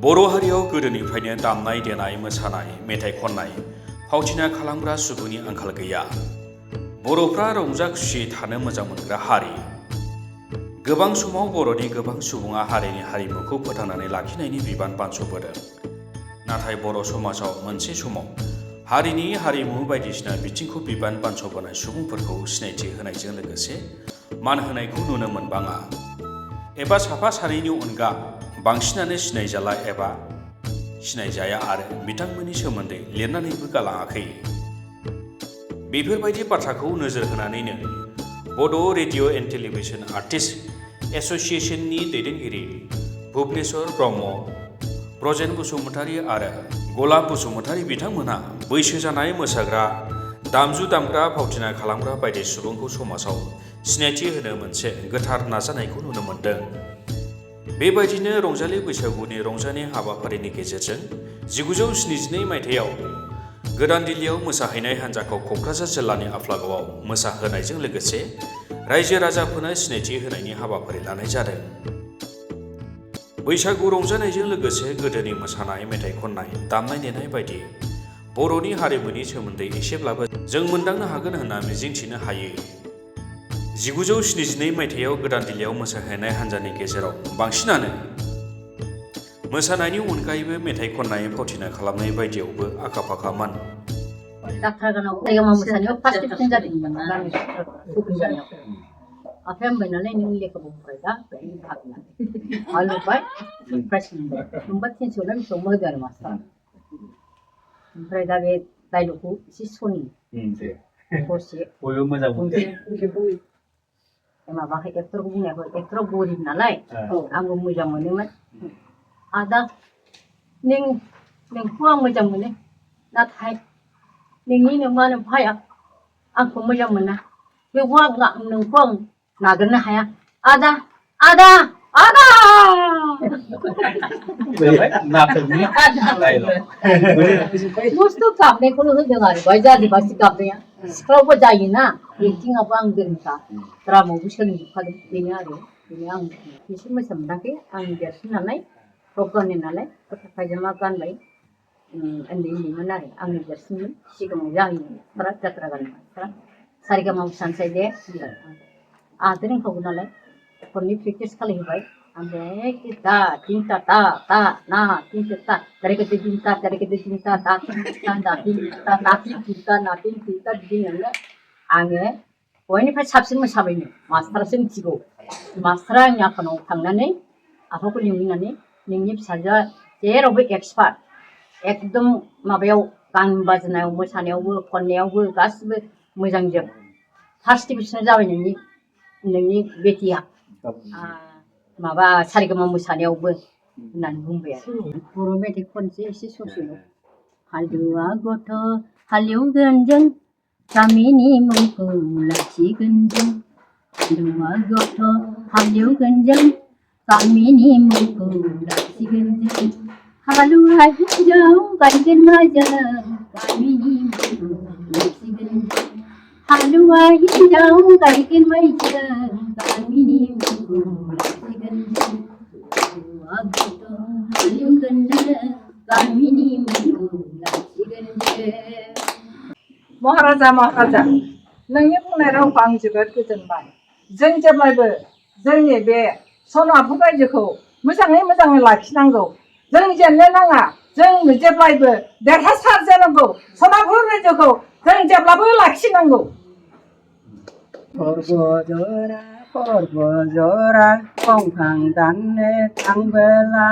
बर' हारियाव गोदोनिफ्रायनो दामनाय देनाय मोसानाय मेथाइ खननाय फावथिना खालामग्रा सुबुंनि आंखाल गैया। बर'फ्रा रंजा खुसि थानो मोजां मोनग्रा हारि। गोबां समाव बर'नि गोबां सुबुङा हारिनि हारिमुखौ फोथांनानै लाखिनायनि बिबान बानस'बोदों। नाथाय बर' समाजाव मोनसे समाव हारिनि हारिमु बायदिसिना बिथिंखौ बिबान बानस'बोनाय सुबुंफोरखौ सिनायथि होनायजों लोगोसे मान होनायखौ नुनो मोनबाङा। एबा साफा सानैनि अनगा बांसिनानो सिनायजाला एबा सिनायजाया आरो बिथांमोननि सोमोन्दै लिरनानैबो गालाङाखै। बेफोरबायदि बाथ्राखौ नोजोर होनानैनो बड' रेडिअ' एन्ड टेलिभिजन आर्टिस्ट एस'सिएशननि दैदेनगिरि भुबनेश्वर ब्रह्म, ब्रजेन बसुमतारी आरो गलाब बसुमतारी बिथांमोनहा बैसो जानाय मोसाग्रा, दामजु दामग्रा, फावथिना खालामग्रा बायदि सुबुंखौ समाजाव सिनायथि होनो मोनसे गोथार नाजानायखौ नुनो मोन्दों। बेबायदिनो रंजालि बैसागुनि रंजानाय हाबाफारिनि गेजेरजों 1972 मायथाइयाव गोदान दिल्लीयाव मोसाहैनाय हान्जाखौ क'क्राझार जिल्लानि आफलागावआव मोसाहोनायजों लोगोसे रायजो राजाफोरनो सिनायथि होनायनि हाबाफारि लानाय जादों। बैसागु रंजानायजों लोगोसे गोदोनि मोसानाय, मेथाइ खननाय, दामनाय देनाय बायदि बर'नि हारिमुनि सोमोन्दै एसेब्लाबो जों मोनदांनो हागोन होनना मिजिंथिनो हायो। 1972 मायथाइयाव गोदान दिल्लीयाव मोसाहैनाय हान्जानि गेजेराव बांसिनानो मोसानायनि अनगायैबो मेथाइ खननाय, फावथिना खालामनाय बायदियावबो आखा-फाखामोन। दाख्रागानाव जायगामा मोसानायाव फार्स्ट डिभिजन जादोंमोन ना क'क्राझाराव। आफाया होनबाय नालाय नों लेखाबो फराय दा बेहाय भाग लादो। आलुबाय प्राइज मोनबाय। मोनबा 300 ना बेसेबां होदो आरो मास्टारा। ओमफ्राय दा बे डाइलगखौ एसे सनि हरसे बयबो मोजां मोनो। माबाखौ एक्टरखौ बुंनायखौ एक्टरा गरिब नालाय आंबो मोजां मोनोमोन। आदा नोंखौ आं मोजां मोनो, नाथाय नोंनि नोमानो भाया आंखौ मोजां मोना। बेखौ नोंखौ आं नागारनो हाया। आदा आदा आदा मस्त' गाबनायखौल' होदों आरो बाय जाजोबासै गाबनाया। सिख्लावबो जायोना, एक्टिंआबो आं गोरोंखा, द्रामावबो सोलोंजोबखादों। बेनो आरो आं एसे मोजां मोनाखै। आंनि देरसिन नालाय गावनि नालाय कुर्ता पायजामा गानबाय। उन्दैमोन आरो आंनि देरसिनमोन। सिगाङाव जाहैयो मास्टारा दाख्रागाननि मास्टारा सारेगामा मोसानोसै दे आंहाथ' रोंखागौ नालाय खननै प्रेक्टिस खालामहोबाय। ओमफ्राय ता तिनता ता ता ना तिनता ता दारेगेदे तिनता दारेगेदे तिनता ता तिनता ना तिनता ना तिनता ना तिनता बिदि होननानै आङो बयनिफ्राय साबसिन मोसाबायनो। मास्टारासो मिथिगौ। मास्टारा आंनि आफानाव थांनानै आफाखौ लिंहैनानै नोंनि फिसाजोआ जेरावबो एक्सपार्ट, एकदम माबायाव गान बाजनायाव, मोसानायावबो, खननायावबो गासिबो मोजांजोब। फार्स्ट डिभिजन जाबाय नोंनि बेटिया माबा सारेगामा मोसानायावबो होननानै बुंबाय आरो। बर' मेथाइ खनसै एसे ससेल'। हालुवा गथ' हालेवगोन जों, गामिनि मुंखौ लाखिगोन जों। हालुवा गथ' हालेवगोन जों, गामिनि मुंखौ लाखिगोन जों। हालुवा हिन्जाव गायगोन माइजों, गामिनि मुंखौ लाखिगोन जों। हालुवा हिन्जाव गायगोन माइजों, गामिनि मुंखौ लाखिगोन जों। हालुवा गथ' हालेवगोन जों, गामिनि मुंखौ लाखिगोन जों। महाराजा महाराजा, नोंनि बुंनाय रावखौ आं जोबोद गोजोनबाय। जों जेब्लायबो जोंनि बे सनापुर रायजोखौ मोजाङै लाखिनांगौ। जों जेननो नाङा। जों जेब्लायबो देरहासार जानांगौ। सनापुर रायजोखौ जों जेब्लाबो लाखिनांगौ। पर्ब जरा दंफां दाननो थांबोला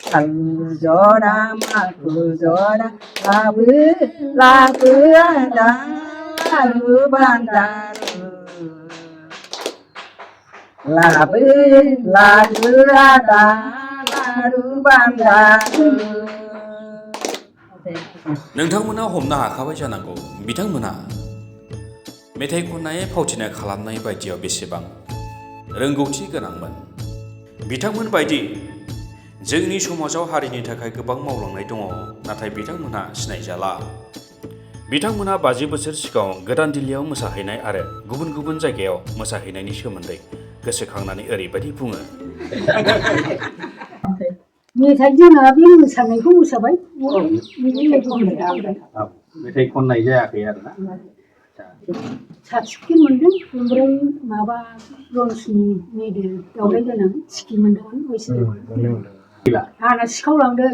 साल जरा माखु जरा लाबो आदा लारु बान्दारु। लाबो आदा लारु बान्दारु। नोंथांमोना हमनो हाखाबाय जानांगौ बिथांमोना मेथाइ खननाय, फावथिना खालामनाय बायदियाव बेसेबां रोंगौथि गोनांमोन। बिथांमोन बायदि जोंनि समाजाव हारिनि थाखाय गोबां मावलांनाय दङ, नाथाय बिथांमोनहा सिनायजाला। बिथांमोना 50 बोसोर सिगाङाव गोदान दिल्लीयाव मोसाहैनाय आरो गुबुन गुबुन जायगायाव मोसाहैनायनि सोमोन्दै गोसोखांनानै ओरैबायदि बुङो। मेथाइ जोंना बे मोसानायखौ मोसाबाय मेथाइ खननाय जायाखै आरोना सार्टिफिकेट मोनदों ओमफ्राय माबा ब्रन्सनि मेडेल दावलाय गोनां सिकि मोनदोंमोन बैसोर आंना सिखावलांदों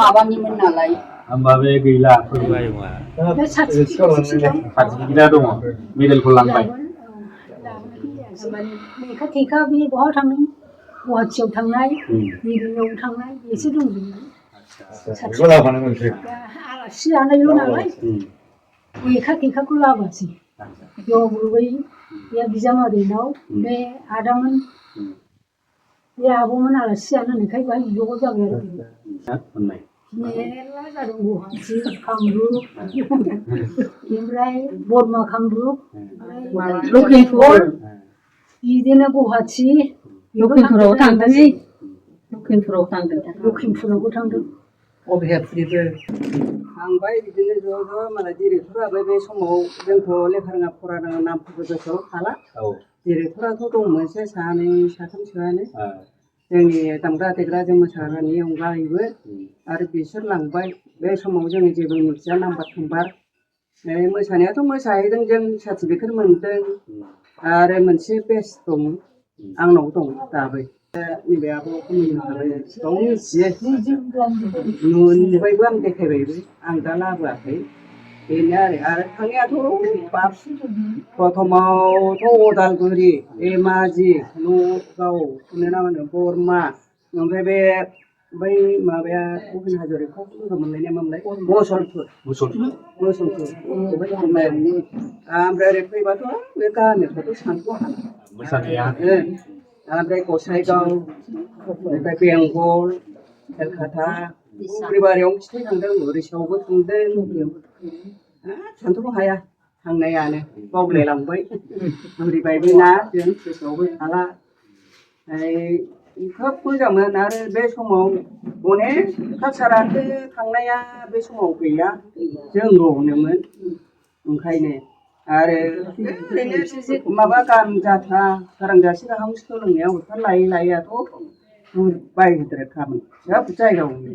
माबानिमोन नालाय होमबा बे गैला फोरमायमा सार्टिफिकेटआ दङ मेडेलखौ लांबाय लेखा थेखा बे बहा थांदों गुवाहाटियाव थांनाय दिल्लीयाव थांनाय बेसो दंजोबो आलासि जानायल' नालाय लेखा थेखाखौ लाबोआसै बेयाव बै बे बिजामादैनाव बे आदामोन बे आब'मोन आलासि जानो होननायखाय बाहाय ज' जाबाय आरो मेरला जादों गुवाहाटि कामरुप ओमफ्राय बरमा कामरुप लखिमपुर बिदिनो गुवाहाटि लखिमपुराव थांदों लखिमपुराव थांदों लखिमपुरावबो थांदों अभयापुरिबो थांबाय बिदिनो ज' ज' मालाय डिरेक्टराबो बे समाव जोंथ' लेखा रोङा फरा रोङा नामफोरबो गोसोआव थाला डिरेक्टराथ' दंमोनसो सानै साथामसोआनो जोंनि दामग्रा देग्राजों मोसाग्रानि अनगायैबो आरो बिसोर लांबाय बे समाव जोङो जेबो मिथिया नाम्बार थांबार मोसानायाथ' मोसाहैदों जों सार्टिफिकेट मोनदों आरो मोनसे बेस्ट दं आंनाव दं दाबो नैबे आब'खौ मोननो हाबाय गाव मिथियो नुबायबो आं देखायबायबो आं दा लाबोआखै बेनो आरो थांनायाथ' बाप प्रथमावथ' अदालगुरि धेमाजि नगावखौनो ना होनो बरमा ओमफ्राय बे बै माबाया भुपेन हाजरिकाखौ लोगो मोनलायनाया मामोनलाय मुसलपुर ओमफ्राय ओरै फैबाथ' बे गामिफ्राथ' सानख' हाला मोसानाया ओमफ्राय गसाइगाव ओमफ्राय बेंगल केलकाता उग्रिबारियाव खिथाय थांदों उरिष्यावबो थांदों सानथ'नो हाया थांनायानो बावलायलांबाय उरिबायबो ना जों गोसोआवबो थाला खोब मोजांमोन आरो बे समाव अनेक कालसारानो थांनाया बे समाव गैया जोंल'नोमोन ओंखायनो आरो ओरैनो माबा गान जाथ्रा गारां जासे गाहाम सोलोंनायाव हरथार लायैयाथ' बायद्रायखामोन सोब जायगायावनो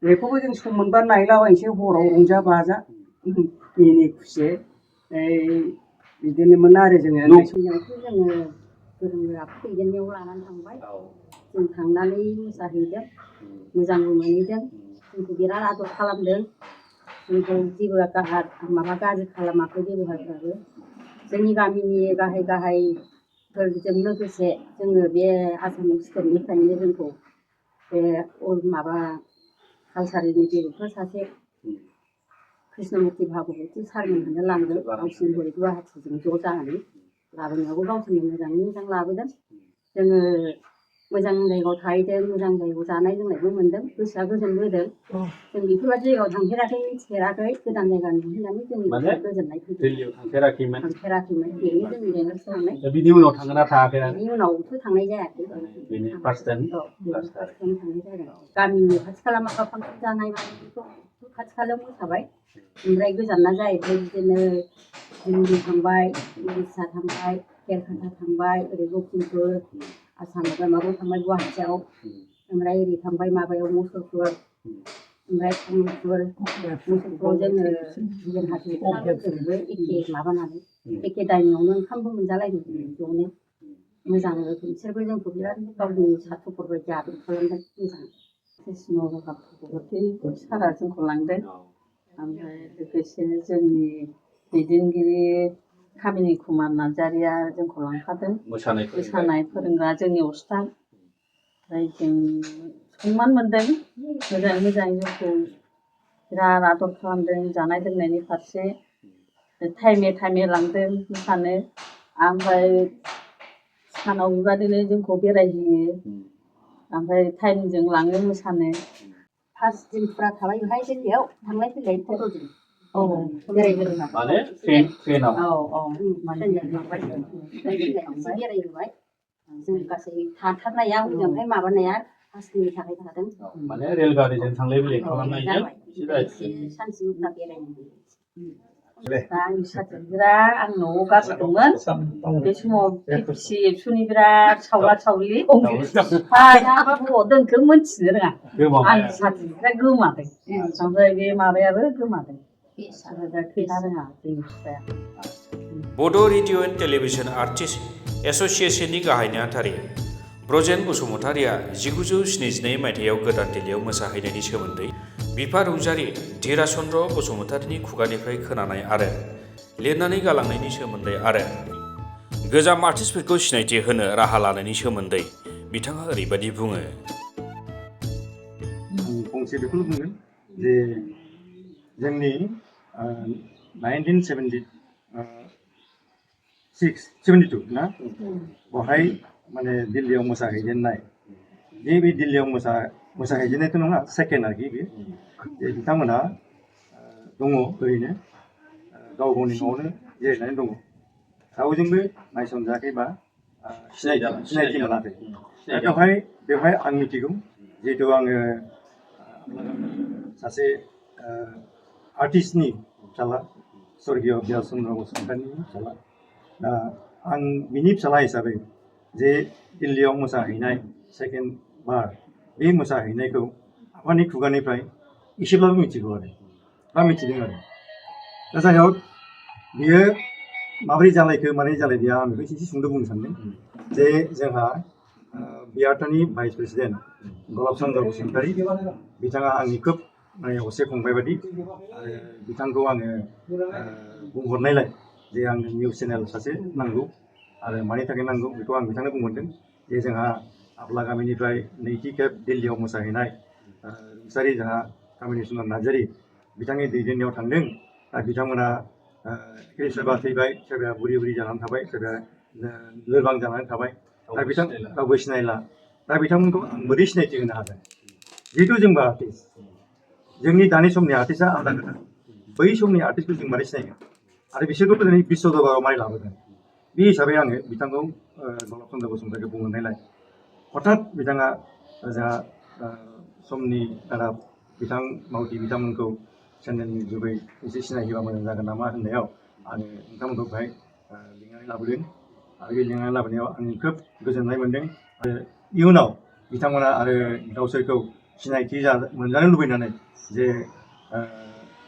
बेखौबो जों सम मोनबा नायलाबायनोसै हराव रंजा बाजा मिनि खुसि बिदिनोमोन आरो जोङो गोरों गोराखौ दैदेननायाव लानानै थांबाय जों थांनानै मोसाहैदों मोजांबो मोनहैदों जोंखौ बिराद आदर खालामदों जोंखौ जेबो माबा गाज्रि खालामाखै बेब'हारफ्राबो जोंनि गामिनि गाहायफोरजों लोगोसे जोङो बे आसाम स्टेटनिफ्रायनो जोंखौ बे माबा कालसारेलनि डिरेक्टर सासे कृष्णमुर्ति भागवती सारमोनहानो लांदों गावसिनि हरै गुवाहाटिजों ज' जानानै लाबोनायावबो गावसोरनो मोजाङै मोजां लाबोदों जोङो मोजां जायगायाव थाहैदों मोजां जायगायाव जानाय लोंनायबो मोनदों गोसोआ गोजोनबोदों जों बेफोरबायदि जायगायाव थांफेराखै मिथिफेराखै गोदान जायगा नुहैनानै जोंनि गोजोननाय फैदों दिल्लीयाव थांफेराखैमोन बेनो जोंनि देरहासार थांनाय बिनि उनाव थांगोन ना थाङाखै बेनि उनावथ' थांनाय जायाखै बेनि फार्स्ट टाइम थांनाय जादों गामिनि खाथि खाला माबा फांसन जानाय मानायखौ खाथि खालायाव मोसाबाय ओमफ्राय गोजाना जाहैबाय बिदिनो दिल्ली थांबाय उरिष्या थांबाय केलकाता थांबाय ओरै लखिमपुर आसाम माबायाव थांबाय गुवाहाटियाव ओमफ्राय ओरै थांबाय माबायाव मुसलपुर ओमफ्राय तामुलपुर मुसलपुराव जोङो भुपेन हाजरिकाजोंबो एखे माबानानै एखे दायनियावनो ओंखामबो मोनजालायदों ज'नो मोजां बिसोरबो जोंखौ बिराद गावनि साथ्र'फोर बायदि आदर खालामदों मोजां कृष्ण भागवती सारा जोंखौ लांदों ओमफ्राय लोगोसे जोंनि दैदेनगिरि कामिनि कुमार नार्जारिया जोंखौ लांफादों मोसानाय फोरोंग्रा जोंनि उस्ताद ओमफ्राय जों सनमान मोनदों मोजाङै मोजां जोंखौ बिराद आदर खालामदों जानाय लोंनायनि फारसे टाइमे लांदों मोसानो ओमफ्राय सानाव बेबादिनो जोंखौ बेरायहोयो ओमफ्राय टाइमजों लाङो मोसानो फार्स्ट दिनफ्रा थाबाय बेहाय दिल्लीयाव थांलाय फैलाय फट'जों माने ट्रेनाव बेरायहोबाय जों गासै थाथारनाया हजोंहाय माबानाया पास दिननि थाखाय थादों माने रेलगारिजों थांलाय फैलाय खालामनायजों सानसे उल्था बेरायनो दा आंनि साथोरफोरा आं न'आव गाखोदोंमोन बे समाव पेपसि एबसुनि बिराद सावला सावलि हायाबा बबाव दोनखो मोनथिनो रोङा आंनि साथोरफोरा गोमादों ओमफ्राय बे माबायाबो गोमादों दा खोन्था रोङा जोंनि बिफाया बड' रेडिअ एन्ड टेलिभिजन आर्टिस्ट एस'सियेसननि गाहाय नेहाथारि ब्रजेन बसुमतारिया 1972 मायथाइयाव गोदान दिल्लीयाव मोसाहैनायनि सोमोन्दै बिफा रुंसारि धीराज चन्द्र बसुमतारिनि खुगानिफ्राय खोनानाय आरो लिरनानै गालांनायनि सोमोन्दै आरो गोजाम आर्टिस्टफोरखौ सिनायथि होनो राहा लानायनि सोमोन्दै बिथाङा ओरैबायदि बुङो। फंसे बेखौनो बुंगोन जे जोंनि 1972 ना बेवहाय माने दिल्लीयाव मोसाहैजेननाय बे दिल्लीयाव मोसाहैजेननायथ' नङा सेकेन्ड आरोखि बे बिथांमोनहा दङ ओरैनो गाव गावनि न'आवनो जिरायनानै दङ रावजोंबो नायसनजायाखै बा सिनायथि मोनाखै दा बेवहाय आं मिथिगौ जिहेतु आङो सासे आर्टिस्टनि फिसाला स्वर्गीय धीराज चन्द्र बसुमतारिनि फिसाला दा आं बिनि फिसाला हिसाबै जे दिल्लीयाव मोसाहैनाय सेकेन्ड बार बे मोसाहैनायखौ आफानि खुगानिफ्राय एसेब्लाबो मिथिगौ आरो बा मिथिदों आरो दा जाय हक बियो माबोरै जालायखो माबोरै जालायदिया आं बेखौ एसे सुंद' बुंनो सानदों जे जोंहा बियारटानि भाइस प्रेसिडेन्ट गलाब चन्द्र बसुमतारि बिथाङा आंनि खोब माने असे फंबाय बायदि आरो बिथांखौ आङो बुंहरनायलाय जे आंनो निउस चेनेल सासे नांगौ आरो मानि थाखाय नांगौ बेखौ आं बिथांनो बुंहरदों जे जोंहा आब्ला गामिनिफ्राय नैथि खेब दिल्लीयाव मोसाहैनाय रुंसारि जोंहा कामिनि सुन्दर नार्जारि बिथांनि दैदेननायाव थांदों दा बिथांमोना सोरबा थैबाय सोरबाया बुरि जानानै थाबाय सोरबाया लोरबां जानानै थाबाय दा बिथां रावबो सिनायला दा बिथांमोनखौ आं बोरै सिनायथि होनो हागोन जिहेतु जोंबो आर्टिस्ट जोंनि दानि समनि आर्टिस्टआ आलादा खोथा बै समनि आर्टिस्टखौ जों मारै सिनायगोन आरो बिसोरखौबो दिनै बिश्व दरबाराव मारै लाबोगोन बे हिसाबै आङो बिथांखौ गलाब चन्द्र बसुमतारिखौ बुंहरनायलाय हठात बिथाङा जोंहा समनि रादाब बिथां मावथि बिथांमोनखौ चेनेलनि जुगै एसे सिनायहोबा मोजां जागोन नामा होननायाव आङो नोंथांमोनखौ बेहाय लिंनानै लाबोदों आरो बे लिंनानै लाबोनायाव आं खोब गोजोननाय मोन्दों आरो इयुनाव बिथांमोना आरो गावसोरखौ सिनायथि मोनजानो लुबैनानै जे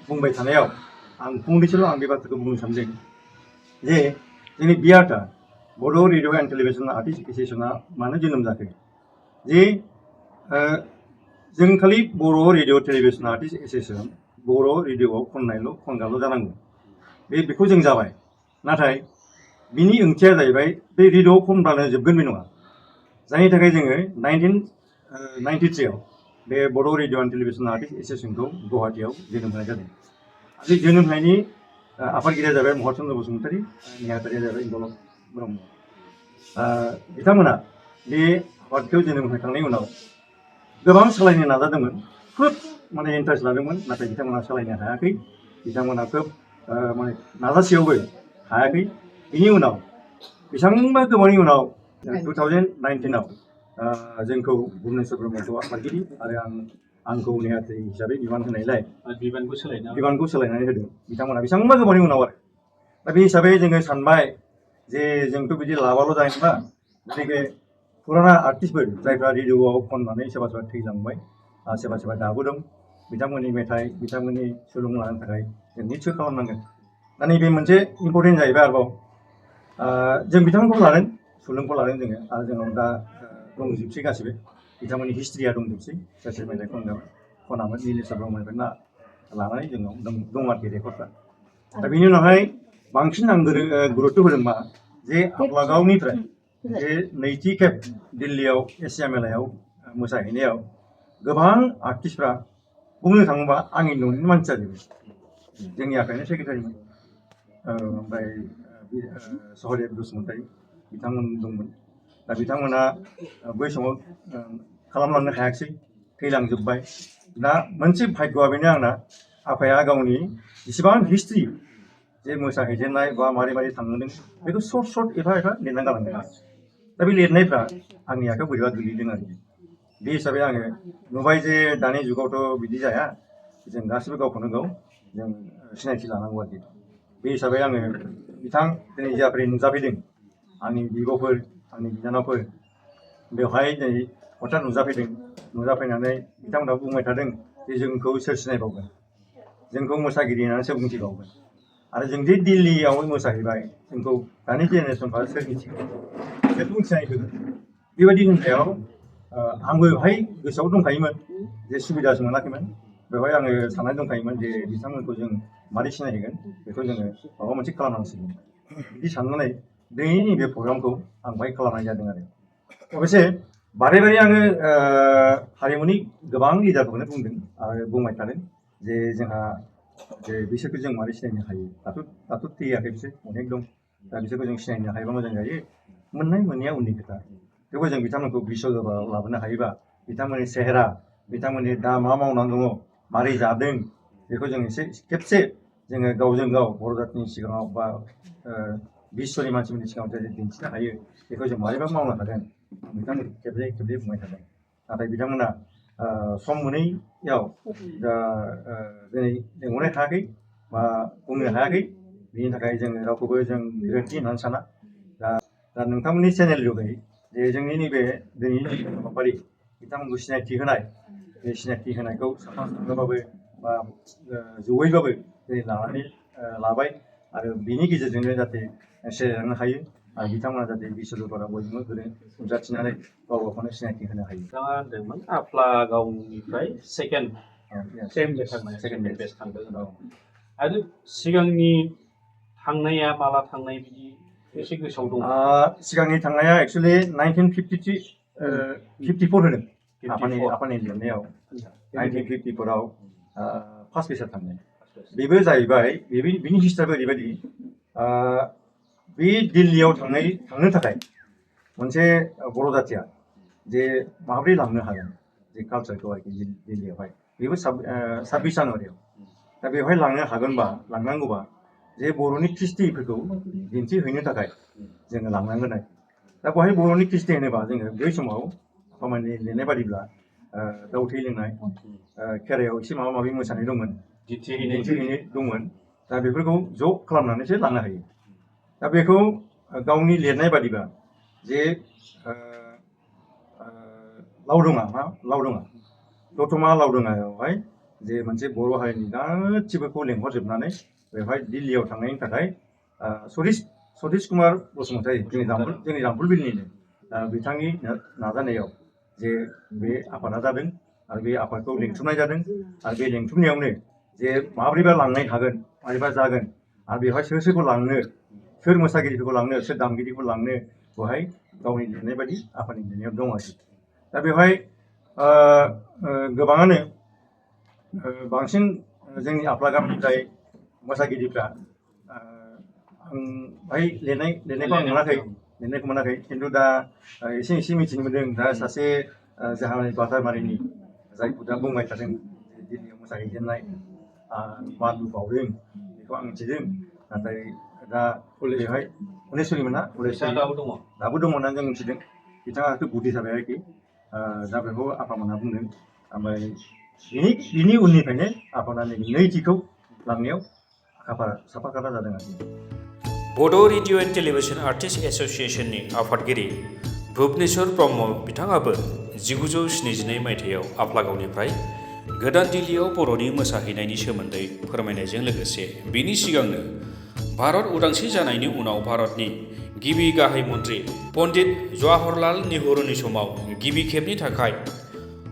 बुंबाय थानायाव आं फंनैसोल' आं बे बाथ्राखौ बुंनो सानदों जे जोंनि बियारटा बड' रेडिअ एन्ड टेलिभिजन आर्टिस्ट एस'सियेसना मानो जोनोम जाखो जे जों खालि बर' रेडिअ टेलिभिजन आर्टिस्ट एस'सियेसन बर' रेडिअआव खनग्राल' जानांगौ बेखौ जों जाबाय नाथाय बिनि ओंथिया जाहैबाय बे रेडिअआव खनब्लानो जोबगोन बे नङा जायनि थाखाय जोङो 1993आव बे बड' रेडिअ एन्ड टेलिभिजन आर्टिस्ट एस'सियेसनखौ गुवाहाटीआव जोनोम होनाय जादों आरो जोनोम होनायनि आफादगिरिया जाबाय महर चन्द्र बसुमतारि नेहाथारिया जाबाय गलाब ब्रह्म बिथांमोना बे आफादखौ जोनोम होखांनायनि उनाव गोबां सालायनो नाजादोंमोन खोब माने इन्टारेस्ट लादोंमोन नाथाय बिथांमोना सालायनो हायाखै बिथांमोना खोब माने नाजासेयावबो हायाखै बिनि उनाव बेसेबांबा गोबावनि उनाव 2019आव जोंखौ भुबनेश्वर ब्रह्मखौ आफादगिरि आरो आंखौ नेहाथारि हिसाबै बिबान होनायलाय बिबानखौ सोलायनानै होदों बिथांमोना बेसेबांबा गोबावनि उनाव आरो दा बे हिसाबै जोङो सानबाय जे जोंथ' बिदि लाबाल' जानाय नङा गतिके फुराना आर्टिस्टफोर जायफ्रा रेडिअआव खननानै सोरबा सोरबा थैलांबाय सोरबा सोरबा दाबो दं बिथांमोननि मेथाइ बिथांमोननि सुलुं लानो थाखाय जों निस्सय खालामनांगोन दा नैबे मोनसे इम्परटेन्ट जाहैबाय आरोबाव जों बिथांमोनखौ लादों सुलुंखौ लादों जोङो आरो जोंनाव दा दंजोबसै गासिबो बिथांमोननि हिस्ट्रिया दंजोबसै सोर सोर मेथाइ खनामोन नीलेश्वर ब्रह्मनिफ्राय लानानै जोंनाव दं आरोखि रेकर्डफ्रा दा बेनि उनावहाय बांसिन आं गुरुत्त' होदों मा जे आब्लागावनिफ्राय जे नैथि खेब दिल्लीयाव एसिया मेलायाव मोसाहैनायाव गोबां आर्टिस्टफ्रा बुंनो थाङोबा आंनि न'नि मानसि जाजोबो जोंनि आखाइनो सेक्रेटारिमोन ओमफ्राय सहदेब बसुमतारि बिथांमोन दंमोन दा बिथांमोना बै समाव खालामलांनो हायाखिसै थैलांजोब्बाय दा मोनसे भाग्यआ बेनो आंना आफाया गावनि जेसेबां हिस्ट्रि जे मोसाहैजेननाय बा मारै मारै थांदों बेखौ सर्ट एफा लिरना गालांदों दा बे लिरनायफ्रा आंनि आखाइयाव बोरैबा गोलैदों आरोखि बे हिसाबै आङो नुबाय जे दानि जुगावथ' बिदि जाया जों गासिबो गावखौनो गाव जों सिनायथि लानांगौ आरोखि बे हिसाबै आङो बिथां दिनै जाफोर नुजाफैदों आंनि बिब'फोर आंनि बिनानावफोर बेवहाय दिनै हथात नुजाफैनानै बिथांमोनहा बुंबाय थादों जे जोंखौ सोर सिनायबावगोन जोंखौ मोसागिरि होननानै सोर मिथिबावगोन आरो जों दि दिल्लीयाव मोसाहैबाय जोंखौ दानि जेनेरेसनफ्रा सोर मिथिगोन सोर मिथिनायगोन बेबायदि होननायाव आंबो बेवहाय गोसोआव दंखायोमोन जे सुबिदासो मोनाखैमोन बेवहाय आङो साननाय दंखायोमोन जे बिथांमोनखौ जों मारै सिनायहैगोन बेखौ जोङो माबा मोनसे खालामनांसिगोन बिदि साननानै दिनैनि बे प्रग्रामखौ आं बाहाय खालामनाय जादों आरो अबयसे बारे बारे आङो हारिमुनि गोबां लिडारफोरखौनो बुंदों आरो बुंबाय थादों जे जोंहा जे बिसोरखौ जों मारै सिनायनो हायो दाथ' थैयाखै बिसोर अनेक दं दा बिसोरखौ जों सिनायनो हायोबा मोजां जायो मोननाय मोनैया उननि खोथा थेवबो जों बिथांमोनखौ बिश्वदरबाराव लाबोनो हायोबा बिथांमोननि सेहेरा बिथांमोननि दा मा मावनानै दङ मारै जादों बेखौ जों एसे खेबसे जोङो गावजों गाव बर' जातिनि सिगाङाव बा बिश्वनि मानसिफोरनि सिगाङाव जुदि दिन्थिनो हायो बेखौ जों मारैबा मावनो हागोन बिथांमोन खेबसे बुंबाय थादों नाथाय बिथांमोना सम मोनैयाव दा दिनै लेंहरनो हायाखै बा बुंनो हायाखै बिनि थाखाय जोङो रावखौबो जों गोरोन्थि होननानै साना दा नोंथांमोननि चेनेल जुगै जे जोंनि नैबे दिनैनि हाबाफारि बिथांमोनखौ सिनायथि होनाय बे सिनायथि होनायखौ साफा साफाबाबो बा जयैबाबो दिनै लानानै लाबाय आरो बिनि गेजेरजोंनो जाहाथे सिनायलांनो हायो आरो बिथांमोना जाहाथे बिश्वदरबाराव बयजोंबो नुजाथिनानै गाव गावखौनो सिनायथि होनो हायो नोंथाङा होनदोंमोन आफ्ला गावनिफ्राय सेकेन्ड बेस्ट थांदों आरो सिगांनि थांनाया माला थांनाय बिदि एसे गोसोआव दं सिगांनि थांनाया एक्सुवेलि 1954 होदों आफानि लिरनायाव 1954आव फार्स्ट बैसोआव थांनाय बेबो जाहैबाय बिनि हिस्ट्रियाबो ओरैबायदि बे दिल्लीयाव थांनो थाखाय मोनसे बर' जातिया जे माबोरै लांनो हागोन जे कालचारखौ आरोखि दिल्लीयावहाय बेबो 26 जानुवारियाव दा बेवहाय लांनो हागोनबा लांनांगौबा जे बर'नि कृष्टिफोरखौ दिन्थिहैनो थाखाय जोङो लांनांगोन आरो दा बेवहाय बर'नि कृष्टि होनोबा जोङो बै समाव आफामोननि लिरनाय बादिब्ला दाउ थै लोंनाय खेराइयाव एसे माबा माबि मोसानाय दंमोन दिन्थिहैनाय दंमोन दा बेफोरखौ ज' खालामनानैसो लांनो हायो दा बेखौ गावनि लिरनाय बादिबा जे लावदुङा दतमा लावदुङायावहाय जे मोनसे बर' हारिनि गासिबोखौ लेंहरजोबनानै बेवहाय दिल्लीयाव थांनायनि थाखाय सतीश कुमार बसुमतारी जोंनि जाम्फुर बिलनिनो बिथांनि नाजानायाव जे बे आफादा जादों आरो बे आफादखौ लिंथुमनाय जादों आरो बे लिंथुमनायावनो जे माबोरैबा लांनाय हागोन माबोरैबा जागोन आरो बेवहाय सोर सोरखौ लांनो सोर मोसागिरिफोरखौ लांनो सोर दामगिरिफोर लांनो बेवहाय गावनि लिरनाय बायदि आफादनि लिरनायाव दं आरोखि दा बेवहाय गोबाङानो बांसिन जोंनि आफला गामिनिफ्राय मोसागिरिफ्रा आं बाहाय लिरनायखौ आं मोनाखै खिन्थु दा एसे मिथिनो मोन्दों दा सासे जाहानारि बाटारमारिनि जायखौ दा बुंबाय थादों दिल्लीयाव मोसाहैजेननाय बानलु बावदों बेखौ आं मिथिदों नाथाय दा बेवहाय उनेस्वरिमोन ना दाबो दङ होननानै जों मिथिदों बिथाङाथ' गुदि जाबाय आरोखि दा बेखौ आफामोनहा बुंदों ओमफ्राय बिनि उननिफ्रायनो आफाना नैथिखौ लांनायाव साफाखाफा जादों आरोखि बड' रेडिअ एन्ड टेलिभिजन आर्टिस्ट एस'सिएशननि आफादगिरि भुबनेश्वर ब्रह्म बिथाङाबो 1972 मायथाइयाव आफलागावनिफ्राय गोदान दिल्लीयाव बर'नि मोसाहैनायनि सोमोन्दै फोरमायनायजों लोगोसे बिनि सिगांनो भारत उदांस्रि जानायनि उनाव भारतनि गिबि गाहाय मन्त्रि पन्डित जवाहरलाल नेहरूनि समाव गिबि खेबनि थाखाय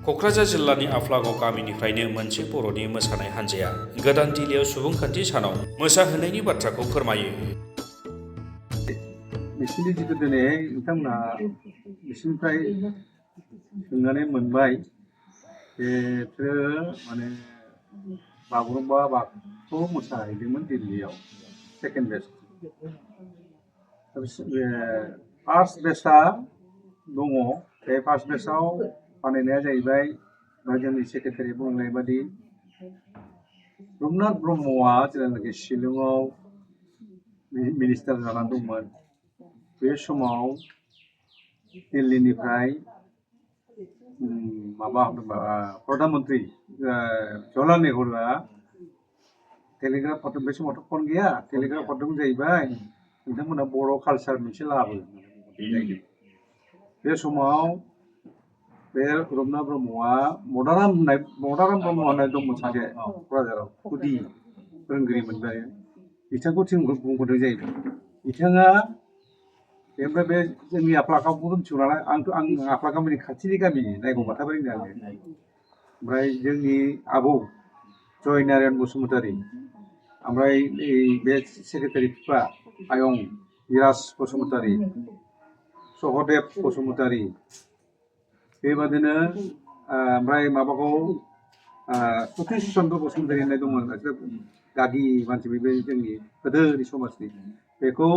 क'क्राझार जिल्लानि आफलागाव गामिनिफ्रायनो मोनसे बर'नि मोसानाय हान्जाया गोदान दिल्लीयाव सुबुंखान्थि सानाव मोसाहोनायनि बाथ्राखौ फोरमायो। बिसोरनि जिथु दिनै बिथांमोनहा बिसोरनिफ्राय सोंनानै मोनबाय बेफोरो माने बागुरुम्बा बागुखौ मोसाहैदोंमोन दिल्लीयाव सेकेन्ड बेस्ट फार्स्ट बेस्टआ दङ बे फार्स्ट बेस्टआव बानायनाया जाहैबाय जोंनि सेक्रेटारि बुंनाय बादि रुपनाथ ब्रह्मआ जेब्लानाखि शिलंआव मिनिस्टार जानानै दंमोन बे समाव दिल्लीनिफ्राय प्रधान मन्त्रि जवाहरलाल नेहरूआ टेलिग्राफ हरदों बे समावथ' फन गैया टेलिग्राफ हरदों जाहैबाय नोंथांमोना बर' कालचार मोनसे लाबो बे समाव बे रुपनाथ ब्रह्मआ मदाराम ब्रह्म होननाय दंमोन सासे क'क्राझाराव गुदि फोरोंगिरि मोनबाय बिथांखौ जों बुंहरदों जाहैबाय बिथाङा ओमफ्राय बे जोंनि आफलागावखौ मिथिगौ नालाय आं आफलागावनि खाथिनि गामि नायगौ बाथाबारिनि आङो ओमफ्राय जोंनि आबौ जयनारायण बसुमतारी ओमफ्राय बे सेक्रेटारि बिफा आयं बिराज बसुमतारी सहदेब बसुमतारी बेबादिनो ओमफ्राय माबाखौ सतीश चन्द्र बसुमतारी होननाय दंमोन गागि मानसि बे जोंनि गोदोनि समाजनि बेखौ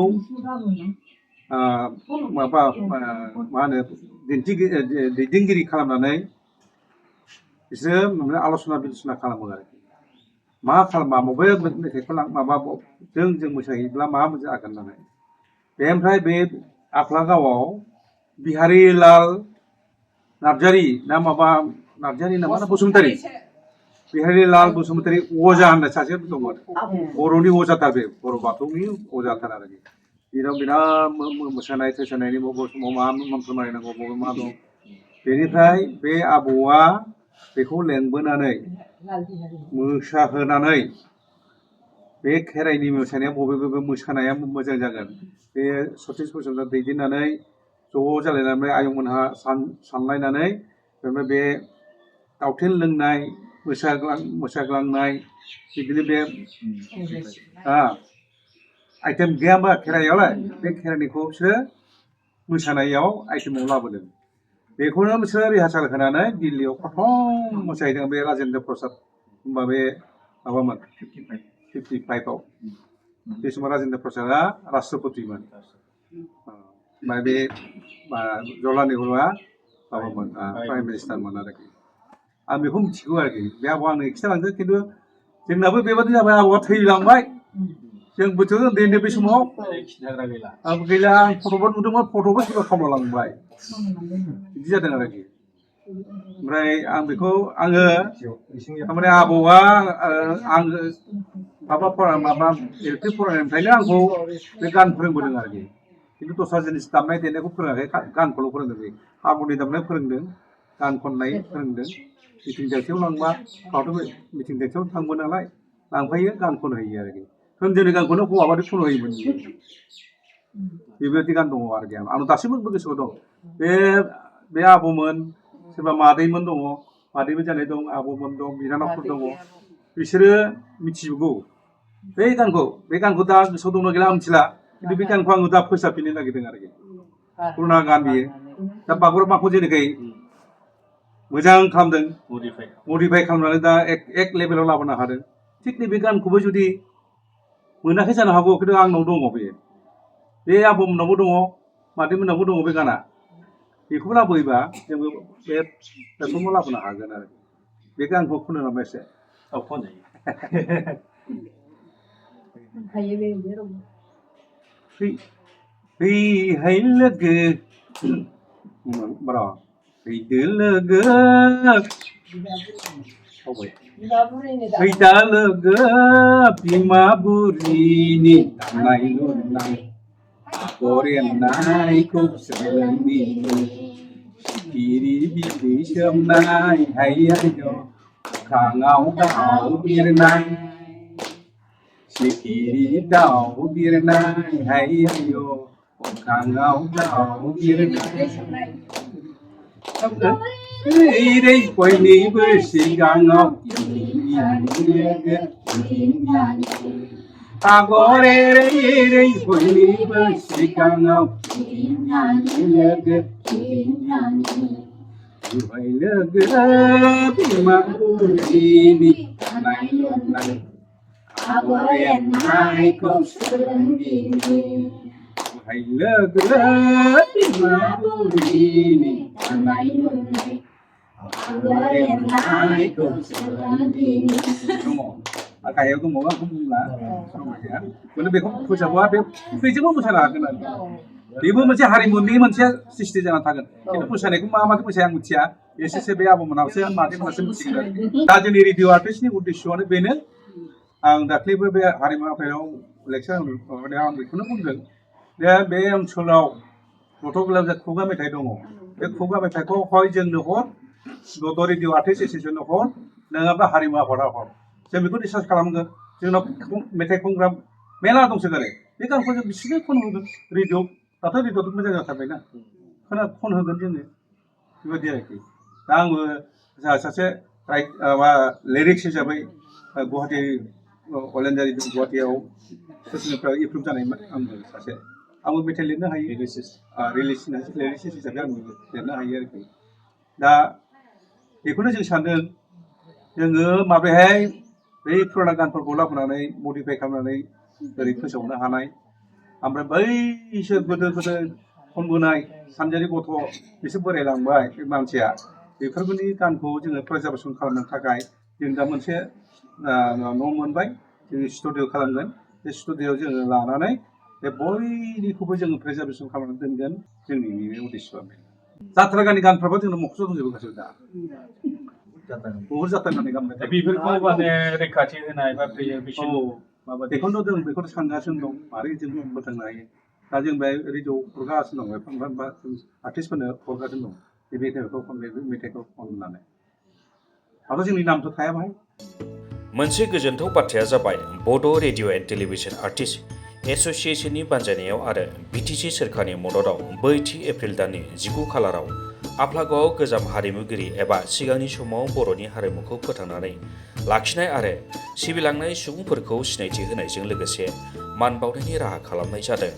माबा मा होनो दैदेनगिरि खालामनानै बिसोरो आल'सना बिलसना खालामो आरोखि मा खालामा बबे मेथाइखौ माबा जों मोसाहैब्ला मा जागोन होननानै बेनिफ्राय बे आफलागावआव बिहारी लाल नार्जारी ना माबा नार्जारी ना मा बसुमतारी बिहारी लाल बसुमतारी अजा होननाय सासे दंमोन बर'नि अजाथार बे बर' बाथौनि अजाथार आरोखि बेनाव बिराद मोसानाय थोसानायनि बबे समाव मा मन्त्र मारिनांगौ बबे मा दं बेनिफ्राय बे आबौआ बेखौ लेंबोनानै मोसाहोनानै बे खेराइनि मोसानाया बबे मोसानाया मोजां जागोन बे सतीश बसुमतारी दैदेननानै ज' जालायनानै आयंमोनहा सानलायनानै ओमफ्राय बे दावथेन लोंनाय मोसाग्लांनाय बिदिनो बे आइटेम गैया होमबा खेराइयावलाय बे खेराइनिखौ बिसोरो मोसानायाव आइटेमाव लाबोदों बेखौनो बिसोरो रिहार्साल होनानै दिल्लीयाव प्रथम मोसाहैदों बे राजेन्द्र प्रसाद होमबा बे माबामोन 55आव बे समाव राजेन्द्र प्रसादआ राष्ट्रपतिमोन ओमफ्राय बे जवाहरलाल नेहरुआ माबामोन प्राइम मिनिस्टारमोन आरोखि आं बेखौ मिथिगौ आरोखि बे आबौआ आंनो खिन्थालांदों खिन्थु जोंनाबो बेबादि जाबाय आबौआ थैलांबाय जों बोथोर उन्दै बे समाव गैला आं फट'बो नुदोंमोन फट'बो सोरबा खामलांबाय बिदि जादों आरोखि ओमफ्राय आं बेखौ आङो थारमाने आबौआ आङो माबा एलपि फरायनायनिफ्रायनो आंखौ बे गान फोरोंबोदों आरोखि खिन्थु दस्रा जिनिस दामनाय देनायखौ फोरोङाखै गानखौल' फोरोंदों बे हारमनि दामनाय फोरोंदों गान खननाय फोरोंदों मिथिं दावथियाव लांबा गावथ' मिथिं दावथियाव थांबो नालाय लांफायो गान खनहैयो आरोखि हिन्जावनि गानखौनो हौवाबादि खनहैयोमोन बेबायदि गान दङ आरोखि आं दासिमबो गोसोआव दं बे आबौमोन सोरबा मादैमोन दङ मादैबो जानाय दं आबौमोन दं बिनानावफोर दङ बिसोरो मिथिजोबगौ बे गानखौ दा गोसोआव दंना गैला आं मिथिला खिन्थु बे गानखौ आङो दा फोसाबफिननो नागिरदों आरोखि पुराना गान बियो दा बागुरुम्बाखौ जेनेखि मोजां खालामदों मडिफाइ खालामनानै दा एक लेभेलाव लाबोनो हादों थिग नैबे गानखौबो जुदि मोनाखै जानो हागौ खिन्थु आंनाव दङ बे आबौमोननावबो दङ मादैमोननावबो दङ बे गाना बेखौबो लाबोयोबा जोंबो बे प्लेटफर्माव लाबोनो हागोन आरो बे गानखौ खनो नामा एसे फैहाय लोगो बारा फैदो लोगो फैदा लोगो बिमा बुरिनि दानाय लुनाय आगर एरनायखौ सोलोंनि सिखिरि बिदै सोमनाय हायआय अख्राङाव दाउ बिरनाय सिखिरि दाउ बिरनाय हायआय अख्राङाव दाउ बिरनाय बयनिबो सिगाङाव आगर एरै बयनिबो सिगाङाव लोगो बिमा बुरिनि दानाय लुनाय आगर एरनायखौ सोलोंदिनि लोगो बिमा बुरिनि दानाय लुनाय आगर एरनायखौ सोलोंदिनि गाहायाव दङ आंखौ बुंला माने बेखौ फोसाबा बे बेजोंबो मोसानो हागोन आरो बेबो मोनसे हारिमुनि मोनसे सृष्टि जाना थागोन खिन्थु मोसानायखौ माबादि मोसायो आं मिथिया एसेसो बे आबौमोनावसो मादैमोनासो मिथिगोन आरो दा जोंनि रेडिअ आर्टिस्टनि उद्देश्यआनो बेनो आं दाख्लैबो बे हारिमु आफादाव लेक्सार माबानायाव आं बेखौनो बुंदों दा बे ओनसोलाव गथ'फोरा जा खुगा मेथाइ दङ बे खुगा मेथाइखौ हय जोंनो हर बड' रेडिअ आर्टिस्ट एस'सियेसननो हर नङाबा हारिमु आफादाव हर जों बेखौ डिसकास खालामगोन जोंनाव मेथाइ खनग्रा मेला दंसोगारो बे गानखौ जों बिसोरनो खन होगोन रेडिअ दाथ' रेडिअ' मोजां जाथारबायना खन होगोन जोङो बेबायदि आरोखि दा आंबो सासे लिरिक्स हिसाबै गुवाहाटि अल इन्डिया रेडिअ गुवाहाटियाव स्टेसननिफ्राय एप्रुभ जानाय आंबो मेथाइ लिरनो हायो लिरिक्स हिसाबै आंबो लिरनो हायो आरोखि दा बेखौनो जों सानदों जोङो माब्रैहाय बै पुराना गानफोरखौ लाबोनानै मडिफाइ खालामनानै ओरै फोसावनो हानाय ओमफ्राय बैसोर गोदो खनबोनाय सानजारि गथ' बिसोर बोरायलांबाय बे मानसिया बेफोरनि गानखौ जोङो प्रिजार्भेसन खालामनो थाखाय जों दा मोनसे न' मोनबाय जोङो स्टुडिअ खालामगोन बे स्टुडिअआव जोङो लानानै बे बयनिखौबो जोङो प्रिजार्भेसन खालामनानै दोनगोन जोंनि बे उद्देश्यआ जात्रा गाननि गानफ्राबो जोंनो मख'स' दंजोबो गासैबो दा बहुत जात्रा गाननि गान दा बेफोरखौ माने रैखाथि होनाय बा प्रिजार्भेसन माबा बेखौनो जों बेखौनो सानगासिनो दं मारै जों फोथांनो हायो दा जों बे रेडिअ हरगासिनो दं बा आर्टिस्टफोरनो हरगासिनो दं बे मेथाइखौ खननानै आरो जोंनि नामथ' थाया बाहाय मोनसे गोजोनथाव बाथ्राया जाबाय बड' रेडिअ एन्ड टेलिभिजन आर्टिस्ट एस'सियेसननि बानजायनायाव आरो बिटिसि सोरखारनि मददआव 4 एप्रिल दाननि 19 खालाराव आफलागावआव गोजाम हारिमुगिरि एबा सिगांनि समाव बर'नि हारिमुखौ फोथांनानै लाखिनाय आरो सिबिलांनाय सुबुंफोरखौ सिनायथि होनायजों लोगोसे मान बावनायनि राहा खालामनाय जादों।